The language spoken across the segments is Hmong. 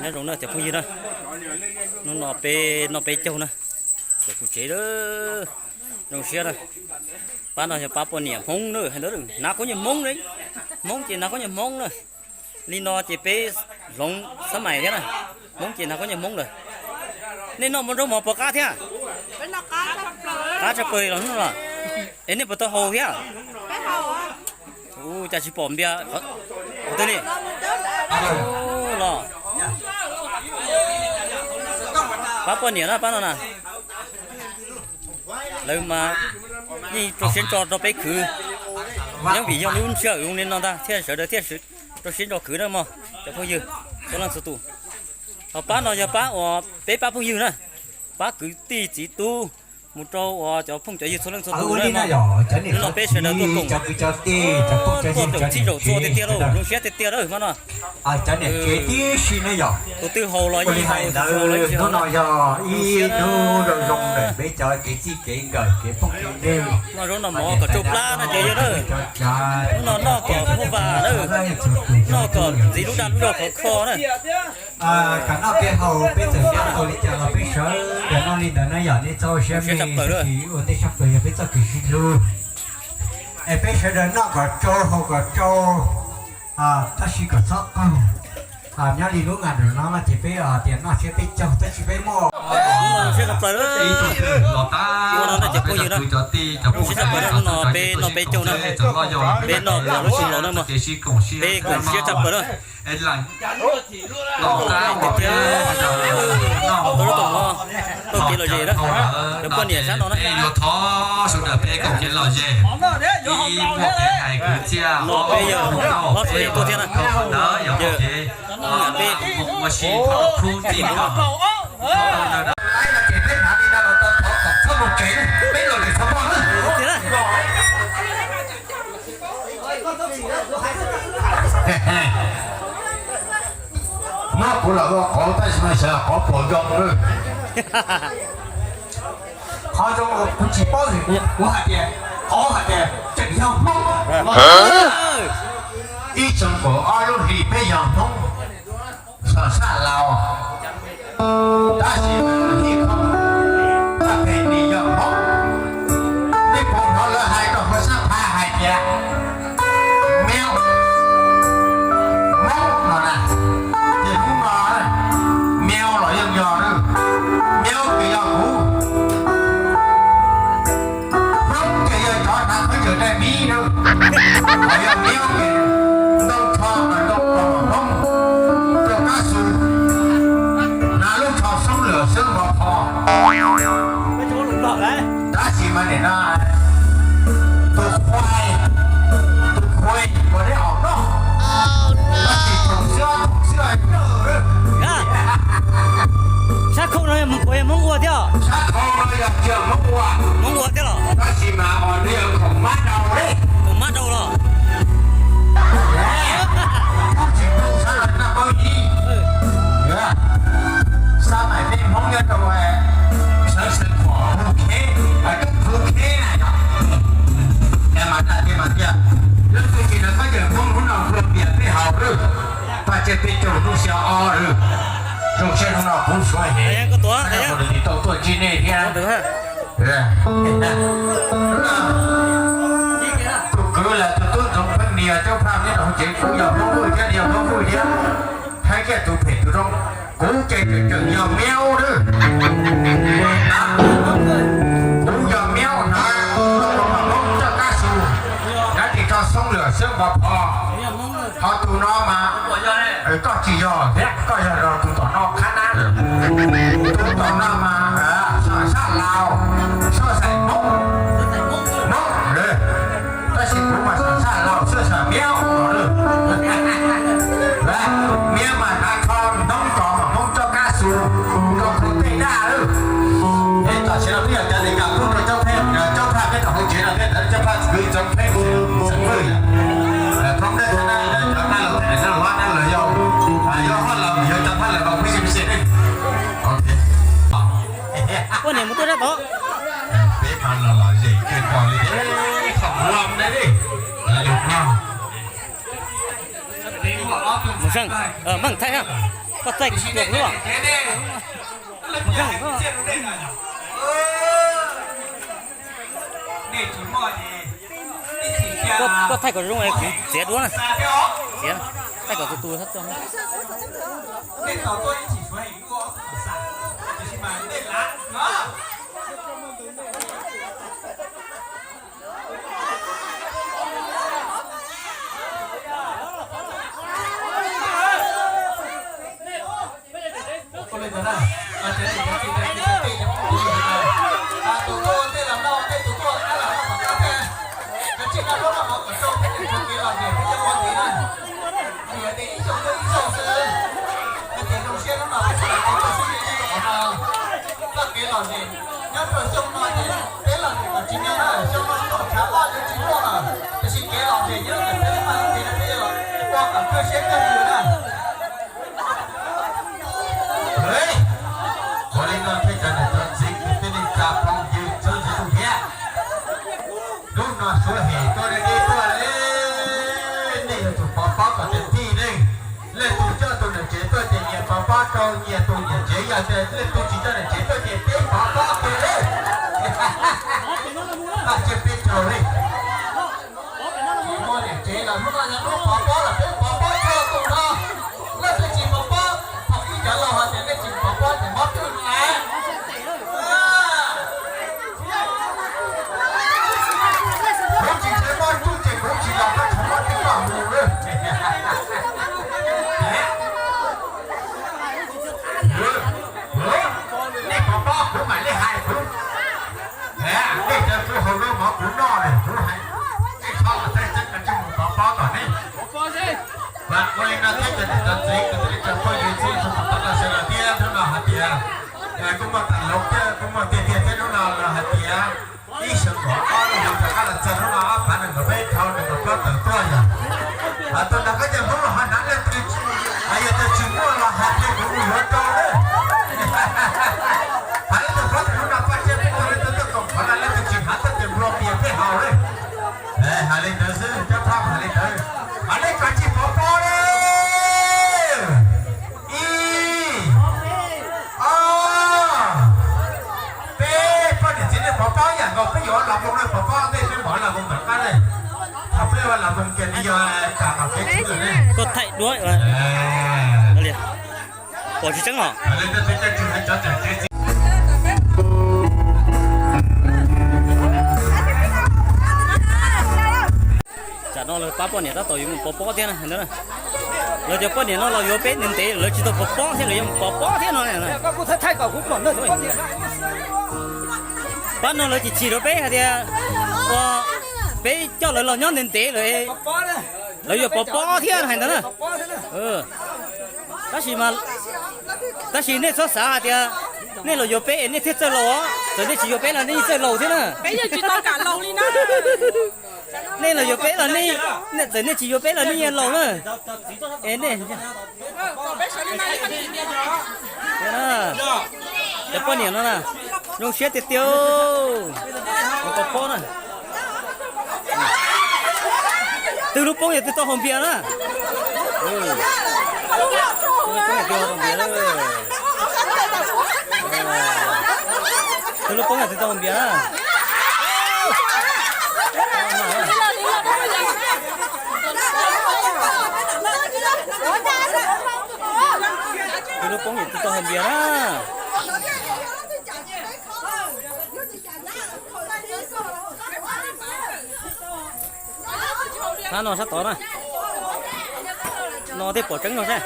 Nyob zoo na cov phooj ywg na, hnub no peb noj peb caug na, txawm kuv tsev lawm, zoo siab na. Pab no yog pab poj niam Hmoob na, hais ntawd hnav khaub ncaws Hmoob li, Hmoob ces hnav khaub ncaws Hmoob na. Li no ces peb hloov xab mais thiab na, Hmoob ces hnav khaub ncaws Hmoob lawm. Nej noj mov nrog mov puas qab thiab? Qab tshaj plaws los hnub no. Es nej puas tau haus thiab? Ua cas tsis pom npias qhov twg li? Los, pab poj niam na pab no na. Lawv mas yeej rau siab ntso rau peb khwv, yeej vim yog lub sij hawm zoo li no ntag thiaj sawv daws thiaj rau siab ntso khwv na mog cov phooj ywg txhua leej txhua tus. Ho pab no yog pab uas peb pab phooj ywg na, pab kwv tij txiv tub mus rau uas cov phooj cov ywg txhua leej txhua tus na mog. Hnub no peb sawv daws tuaj koom, tuaj koom txhij zaum txhua tiag tiag lauj, zoo siab tiag tiag lauj mog no. Tus twg haus los yeej haus, tus tsis haus los yeej tsis haus na. Zoo siab na. Noj zaub noj mov kom tsau plab no ces yog na. Hnub no noj kom muaj vas na, noj kom ntxiv lub dag lub zog khov kho na. Kom noj peb haus peb txawm noj tau li cas los peb sawv daws noj li ntawd na yom, nej txhob siab me, tab sis ua ntej tshaj plaws yog peb txoj kev sib hlub. Es peb sawv daws noj kom tsau haus kom tsau, tab sis kom txhob qaug. Nyob li lub nqa ntawm no no ces peb tias noj siab peb caug tab sis peb muaj siab tshaj plaws. Ua no na cov phooj ywg na, siab tshaj plaws na, hnub no peb noj peb caug na, peb noj kom lub sij hawm no na, peb koom siab tshaj plaws na. Tau lub tom no, tau kev lom zem na, cov poj niam sab no na. Yuav thov sawv daws peb koom kev lom zem, ib muaj kev hais kwv txhiaj, ob peb yawg hlob sawv daws tuaj thiab na. Yawg peb ua si khub tim no. Muab kuv los ua qauv tab sis mas sawv qauv puas zoo lawm. Qhov zoo kuv tsis paub, kuv hais tias qauv hais tias tseem yog Hmoob. Ib tsoom kaum ob lub hlis peb yog Hmoob, Xos Xaj Laus, tab sis mas Hib Khoo, Txaj Phem Nis yog Hmoob. Nej puas hnov lawv hais rau hauv sab phav hais tias Meob, Hmoob no na, ces Hmoob no, Meob los yeej yog na, Meob ces yog kuv. Hmoob ces yog cov hnav khaub ncaws dai mib na, ho yog Meob ces ntoo tsho mas ntoo pos Hmoob, rau qab xu, hnav lub tsho xoob lwm xeeb npo pho. Tab sis mas nim no tus Khuai, tus Khuai uas neb hom noj, tab sis tsoom xwb, tsoom xwb. Sab khau no yog Hmoob ua thiab? Sab khau no yog tiag Hmoob ua. Hmoob ua thiab los? Tab sis mas nws yog khoom mab rau li. Khoom mab rau los? Tsis tu sab lawm naj paub yib. Sab maim peb Hmoob nyob rau sawv sawv kom phu kheb, phu kheb na yom. Es mas tiag mas tiag, lub txuj ci no koj cawm Hmoob hnub no nplua piam peb haus lawm. Paj Tsawb peb caug lub xya ob lawm. Zoo siab hnub no kuv suav hem, tau tuaj ntsib nej thiab. Tus kwv los tus tub ntxoov pheej nias cov phaj neb rau hauv tsev, kuv yog Hmoob Vwj thiab, yog Hmoob Vwj thiab. Hais kiag tus phem tus zoo, kuv ces tseem tseem yog Meob lawm. Kuv yog Meob na, Hmoob coj kab su, kav tsij tso xoob lwm xeeb npo pho. Ho tus no mas koj tsis yog thiab, koj yog rau tus tom no qhab nab lawm. Tus tom no mas Xos Xaj Laus, Xoj Xais Hmoob, Hmoob lawm. Tab sis kuv mas Xos Xaj Laus, Xoj Xais Meob no lawm. Meob mas hnav tsho ntoo tso mas Hmoob coj kab su rau khau tej daj lawm. Es tam sim no peb yog cov li kam pub rau cov phaj, cov phaj peb rau hauv tsev no thiab, cov phaj kwv ntxoov pheej xeem Vwj yom. Phoob dab thab na, cov dab laug, dab laug, dab laug yau, yog hoj laus yog cov phaj laus los pub xyem pub xyem ne. Poj niam mus tuaj dab tod. Peb phaj los los zem kiag nkaus li, qhov lom ne li. Mus seej, meej thaij na. Koj thaij kuv tus hlub. Koj thaij kom zoo es kuv txiav duab na. Txiav, thaij kom tus tus. Txoj kev lom zem nyob rau xyoo no ces peb lom zem kom tsis nyob na, xyoo no tom tshav loj yuav tsis muaj lawm, tiam sis kev lom zem nyob rau peb mas peb los ua kom kawg siab kawg ntsws na. Ua li no thiaj cov niam cov txiv kwv tij neej tsa phooj ywg txhua leej txhua tus thiab. Hnub no Suav hem tuaj deb tuaj li, nej yuav tsum pov pob kom tes tij ne. Leej twg coj tus niam tsev tuaj ces nyias pov pob rau nyias tus niam tsev, yog tias leej twg tsis coj niam tsev tuaj ces peb pov pob kiag li. Paj siab peb caug li. Tsis muaj niam tsev los hnub no yog hnub pov pob los peb pov pob txhua tus no. Leej twg tsis pov pob, thaum ib cov laus hais tias nej tsis pov pob ces mob twj no lawm. Kuv tsis tshua mob twj ces kuv tsis los koj tsis mob twj koj mus lawm. Nej pov pob kuv mam li hais kuv. Nej cov kuv haus zaub mov kuv noj lawm kuv hais. Nej txhob los txhawj txhawj koj tsis mus pov pob tom nej. Ua li no thiab cov niam cov txiv kwv tij neej tsa phooj ywg txhua leej txhua tus tau sawv daws thiab hnub no hais tias kuj muaj tas loos thiab kuj muaj tiag tiag thiab hnub no los hais tias ib xyoo kaum ob lub hlis rov qab los txog hnub no ob phav nees nkaum peb dhau nees nkaum plaub tawm tuaj yog. Tus nram qab cov Hmoob los ho hnav leej twg, yog tias tsis muaj los hais tias kuv mus yuav rau lawm. Hais leej twg paub tias hnub no Paj Siab peb tau leej twg tuaj koom qhov no leej twg tsis hnav tuaj ces nplua pias peb haus lawm. Hais li ntawd xwb, cov phaj hais li ntawd. Hais li koj tsis pov pob li. Ib, ob, peb, poj niam txiv nej pov pob yam nkaus peb yuav los moo na, pov pob tej peb mov los moo tom qab ne. Thaum peb los moo kiag li yog tas los peb txhub lawm ne. Koj thaij duab. Pom tsis tseeb los? Tsam no lawv pab poj niam tab tom yuav mus pov pob thiab na. Lawv cov poj niam no los yuav peb ntev ntev lawv tsis tau pov pob thiab lawv yuav mus pov pob thiab no. Pab no lawv chim chim rau peb hais tias ua peb coj lawv los nyob ntev ntev lawm, lawv yuav pov pob thiab hais ntawd na. Tab sis mas, tab sis nej txhob xav hais tias nej los yuav peb es nej thiaj txawj laus os, txawm nej tsis yuav peb los nej yeej txawj laus thiab na. Nej los yuav peb los nej, txawm nej tsis yuav peb los nej yeej laus na. Es nej cov poj niam no na, zoo siab tiag tiag. Mus pov pob na. Twg lub poob yog twg tau haus npias na. Twg lub poob yog twg tau haus npias na. Twg lub poob yog twg tau haus npias na. Twg lub poob yog twg tau haus npias na. Sab no sab tod na. No tej pom tseeb no sab,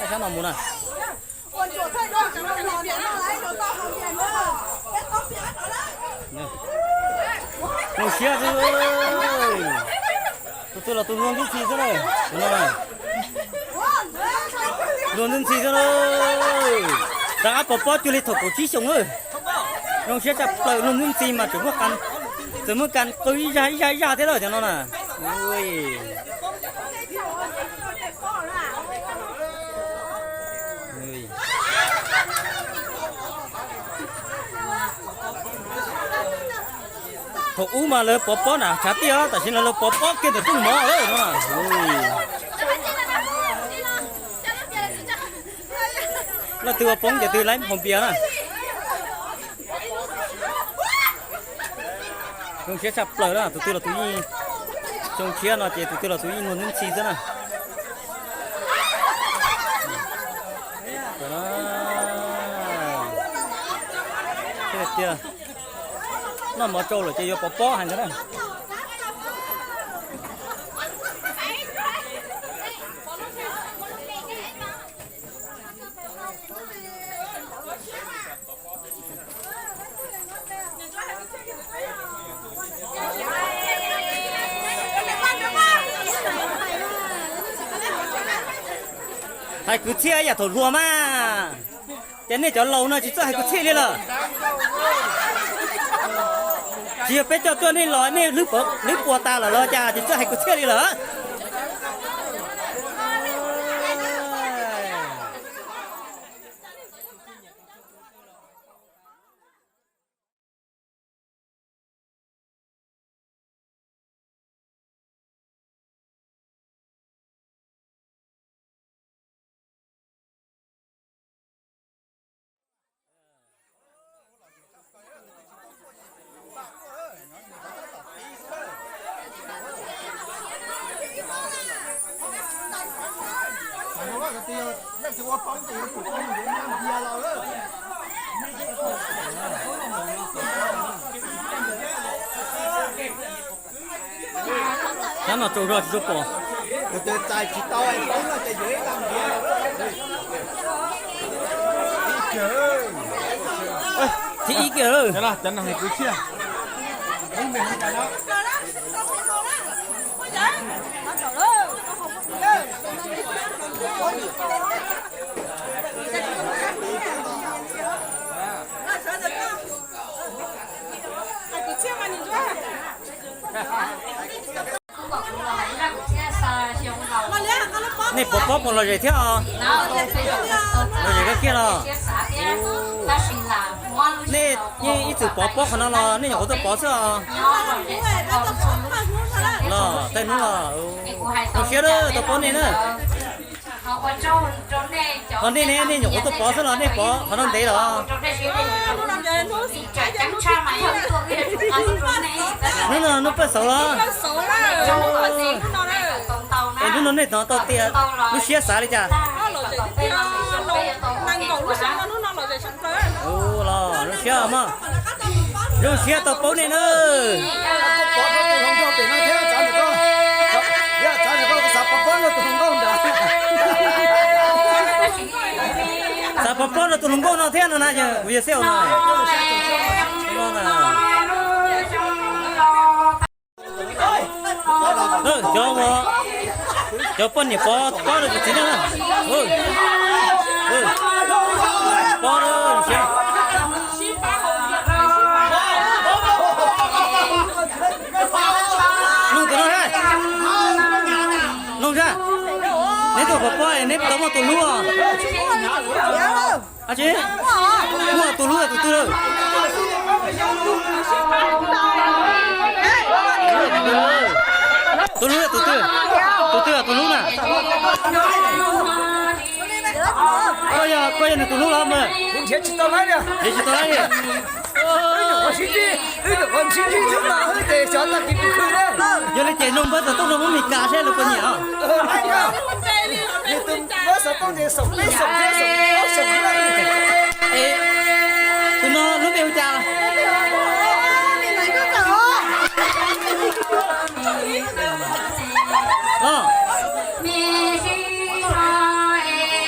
sab no mus na. Zoo siab xwb. Tus twg los tus luag ntxhi xwb na. Luag ntxhi xwb na. Rov qab pov pob cuag li thaum kaum tsib xyoo na. Zoo siab tshaj plaws, luag ntxhi mas tseem muaj, tseem muaj kas qw ib zaj ib zaj ib zaj thiab lawm cov no na. Thaum ub mas lawv pov pob nram tshav tiaj, tam sim no lawv pov pob kiag ntawm rooj mov lawm no. Leej twg ua poob ces twg laib hauv npias na. Zoo siab tshaj plaws na, tus twg los tus yeej, xyoo tshiab no ces tus twg los tus yeej muag ntxhi xwb na. Thiab tiag, noj mov tsau lawm ces yuav pov pob hais ntawd na. Hais kwv txhiaj yam thaum hluas mas, ces nej cov laus no tsis txawj hais kwv txhiaj li lawm. Tsis yog peb coj tuaj nej los nej hlwb puas tas lawm los cas tsis txawj hais kwv txhiaj li lawm. Sab no tsaus zog tsis tshua pom. Txais tsis tau, poob no ces yuav ib tag ntiav. Thib ib kiag lawm. Nej pov pob puas lom zem thiab os? Lom zem kawg kiag los? Nej yeej ib txwm pov pob qhov no los nej nyuam qhuav tuaj pov xwb os? Los tej hnub los. Zoo siab lawm tau paub nej na. Ho nej ne, nej nyuam qhuav tuaj pov xwb los nej pov qhov no ntev los? Hnub no hnub pawj xauv los? Es hnub no nej hnov tau tias lub siab xav li cas? Los zoo siab mog. Zoo siab tau paub nej na. Xav pov pob rau tus hluas nkauj no thiab no na, kuv yog seb no. Cov, cov poj niam pov pob rau tus txiv neej na. Pob na. Mloog tus no thiab. Mloog thiab. Neb tuaj pov pob neb tau muaj tus hlub os. Ab tsi, muaj tus hlub yog tus twg lawm? Tus hlub yog tus twg? Tus twg yog tus hlub na? Koj yog, koj yog nws tus hlub los mas? Nrhiav tsis tau lawm li. Yog li ces nug npawb xov tooj rau Hmoob Mes Kas seb lawv puas nyiam os. Es tus no lub npe hu cas?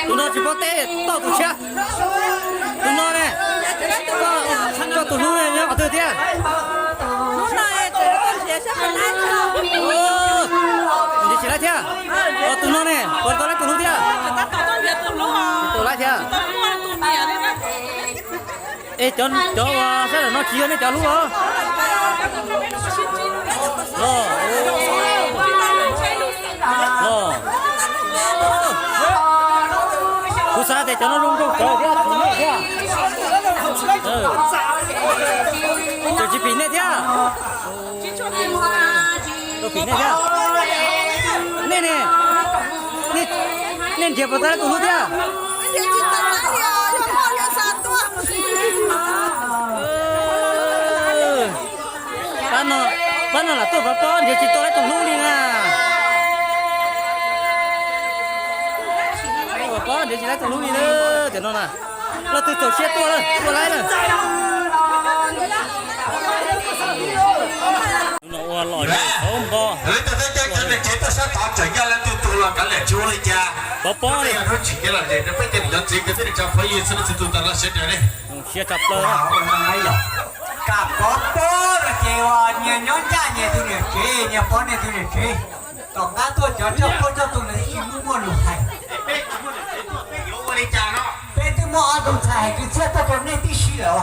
Tus no tsis paub teb, tau tus tshiab. Tus no ne, koj tus hlub ne nyob qhov twg thiab? Nrhiav tsis laib thiab. Tus no ne, puas tau laib tus hlub thiab? Tsis tau laib thiab. Es cov, cov uas sab tam no tsis yog nej cov hlub los? Los, los. Kuv xav tias cov no zoo nkauj kawg thiab, phim nej thiab. Tseem tsis phim nej thiab. Tau phim nej thiab. Nej ne, nej nrhiav puas tau laib tus hlub thiab? Lam tuaj pov pob nrhiav tsis tau laib tus hlub li na. Pov pob nrhiav tsis laib tus hlub li na. Tiam no na, leej twg txaus siab tuaj lawm, tuaj laib lawm. Hnub no ua lom zem xauv npo. Lawv cov tsev tuaj sab tod tseem yog leej twg tus los kav liam tsis ua li cas. Pov pob li. Hnub tsis kev lom zem rau peb cov niam cov txiv kwv tij neej tsa phooj ywg txhua leej txhua tus tag nrho sawv daws li. Zoo siab tshaj plaws. Kam pov pob los ces uas nyias nyob ncaj nyias tus niam tsev, nyias pov nyias tus niam tsev. Tom qab tuaj cov tsob phooj tsob tus lawv tsis muaj muaj lus hais. Peb twb muaj ob tug ntxhais hais kwv txhiaj tuaj rau nej tib si lawm.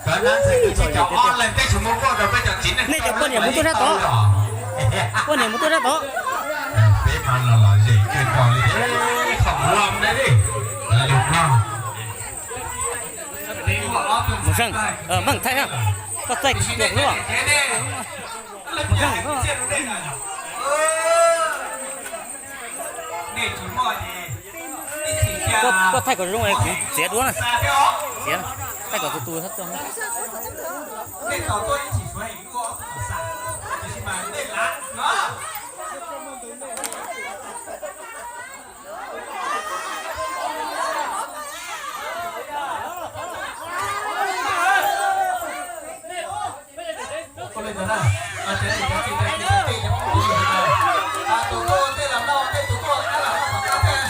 Cov ntxhais kwv txhiaj cov ob leeg peb tsis muaj muaj rau peb cov txiv neej. Nej cov poj niam mus tuaj sab tod. Poj niam mus tuaj sab tod. Peb mas los lom zem kawg nkaus li, qhov lom ne li. Mus seej, meej thaij, koj txaij tuaj hlub. Koj thaij kom zoo, kuv txiav duab na. Txiav, thaij kom tus tus. Tus tuaj tej los noj, tej tus tuaj ab los noj tom qab tej.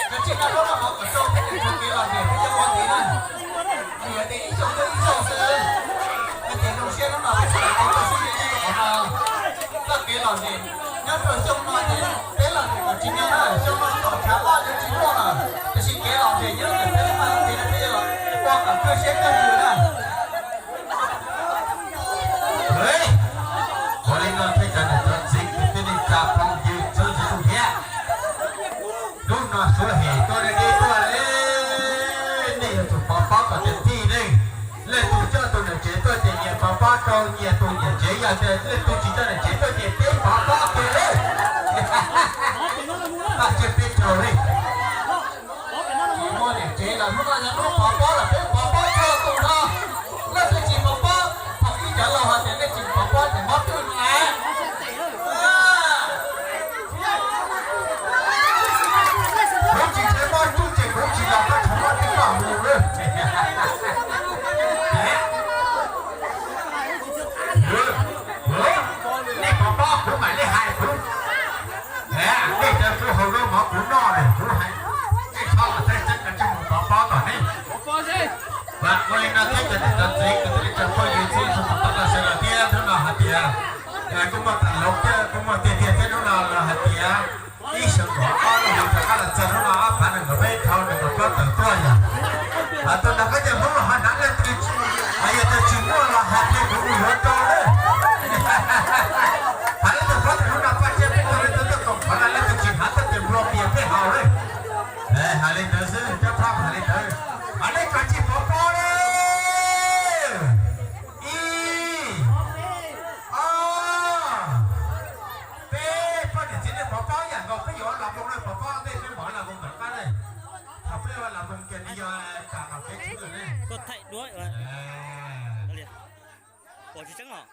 Cov tseem noj zaub noj mov kom tau peb tseem tshuav kev lom zem peb cov ua ntxiv na. Vim hais tias ib xyoo tuaj ib xyoo xwb, hais tias zoo siab hnub no peb sawv daws tau tuaj sib ntsib rau qhov no. Txoj kev lom zem nyob rau xyoo no ces peb lom zem kom tsis nyob na, xyoo no tom tshav loj yuav tsis muaj lawm, tiam sis kev lom zem nyob rau peb mas peb los ua kom kawg siab kawg ntsws na. Ua li no thiaj cov niam cov txiv kwv tij neej tsa phooj ywg txhua leej txhua tus thiab. Hnub no Suav hem tuaj li tuaj li, nej yuav tsum pov pob kom tes tij ne. Leej twg coj tus niam tsev tuaj ces nyias pov pob rau nyias tus niam tsev, yog tias leej twg tsis coj niam tsev tuaj ces peb pov pob kiag li. Paj siab peb raug li. Tsis muaj niam tsev los hnub no yog hnub pov pob los peb pov pob txhua tus no. Leej twg tsis pov pob, thaum ib cov laus hais tias nej tsis pov pob ces mob twj no na. Kuv tsis ntshaw mob twj ces kuv tsis los koj tsis mob twj koj mus lawm. Nej pov pob kuv mam li hais kuv. Nej cov tub hau zaub mov kuv noj lawm kuv hais. Nej txhob los txaij txeeb koj tsis mus pov pob tom nej. Ua li no thiab cov niam cov txiv kwv tij neej tsa phooj ywg txhua leej txhua tus tau los sawv daws thiab hnub no hais tias kuj muaj tham lov thiab kuj muaj tiag tiag thiab hnub no los hais tias ib xyoo kaum ob lub hlis rov qab los txog hnub no ob phav nees nkaum peb dhau nees nkaum plaub tawm tuaj yom. Tus nram qab ces Hmoob los ho hnav leej twg, yog tias tsis muaj los hais tias kuv mus yuav rau lawm. Hais leej twg hlob ces hnub no Paj Tshiab peb tau leej twg tuaj koom qhov no, leej twg tsis hnav tuaj ces nplua pias peb haus lawm. Hais li ntawd xwb, cov phaj hais li ntawd. Hais li koj tsis pov pob li. Ib, ob, peb, poj niam txiv nej pov pob yam nkaus, peb yuav los moo na, pov pob ntej peb mam los moo tom qab na. Thaum peb los moo kiag li yog tam los kev tshwv lawm ne. Koj thaij duab, pom tsis tseeb os.